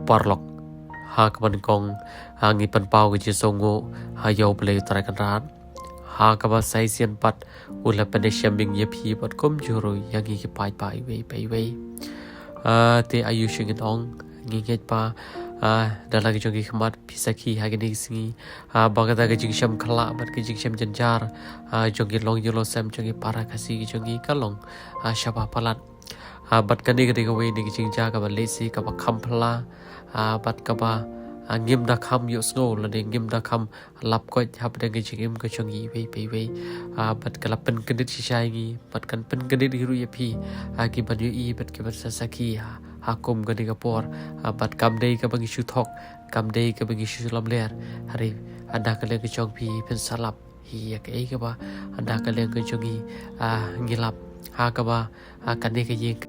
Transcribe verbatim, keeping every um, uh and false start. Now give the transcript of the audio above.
Paralok, ha kaba nyngkong, ha ngi pynpaw ka jingsngewnguh ha ïa U Blei U Trai Kynrad. Ha kaba sa shisien pat u la pynïashem biang ïa phi bad kumjuh ruh ïa ngi ki paidbah iwei pa iwei. Ah, te aïu shuh ngin ong, ngi ngeit ba, ah, da la ki jong ki khmat phi sakhi ha kine ki sngi, ah, ba kata ka jingshem khyllah bad ka jingshem jynjar, ah, jong ki longïing longsem jong ki para Khasi ki jong ngi ka long, ah, shaba palat. Ah, bad kane ka dei kawei na ki jingjia kaba lehse kaba kham phylla, ah, bad kaba, ah, ngim da kham ïohsngew lane ngim da kham lap koit hapdeng ka jingim ka jong ngi iwei pa iwei. Ah, bad ka la pynkyndit shisha ïa ngi, bad kan pynkyndit hi ruh ïa phi, ah, ki ban ïohi bad ki ban sa sakhi ha, ha kum kane ka por. Ah, bad kam dei kaba ngi shu thok, kam dei kaba ngi shu lamler. Hynrei, ah, na ka liang ka jong phi phin sa lap hi ïa kaei kaba, ah, na ka liang ka jong ngi, ah, ngi lap. Ha kaba, ah, kane ka ïing